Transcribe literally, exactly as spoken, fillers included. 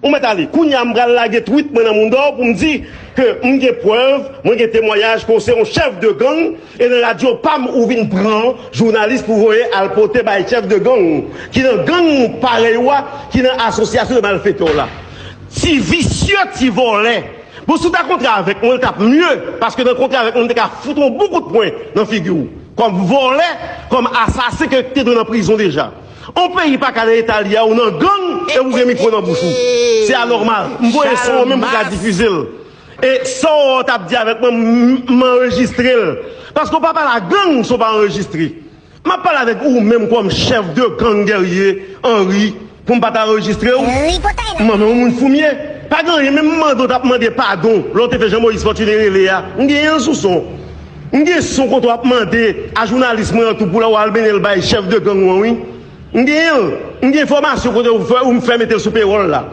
Ou mèt ale. Kounye a m pral lage tweet mwen nan Moundou pou m di ke m gen prèv, mwen gen temwayaj ke w se yon chèf de gang, e nan radyo pa m ou vin pran jounalis pou voye al pote bay chèf de gang ki nan gang parèy ou a, ki nan asosyasyon de malfetè w la. Ti visye, ti vòlè. Bon, si w ta kontre avèk mwen, l t ap mye, paske nan kontre avèk mwen, m te ka fout yon bon kout pwen nan figi w. Kòm vòlè, kòm asasen ke te dwe nan prizon deja. On peyi pa ka nan eta li a, ou nan gang, e ou gen mikwo nan bouch ou. Se anòmal. M voye son an menm pou ka difize l. E sa w t ap di avèk mwen, m, m anrejistre l. Paske w pa pale a gang si w pa anrejistre. M ap pale avèk ou menm kòm chèf de gang Guerrier Henry pou m pa ta anrejistre w. Manman yon moun fou m ye. Pa gen anyen, menm mande w t ap mande padon lè w te fè Jean Moïse Fortuné rele a. M genyen l sou son. M gen son kote w ap mande a jounalis mwen an tou pou lè w al mennen l bay chèf de gang ou an, wi. M genyen l. M gen enfòmasyon kote ou fè, ou m fè mete l sou pewòl la.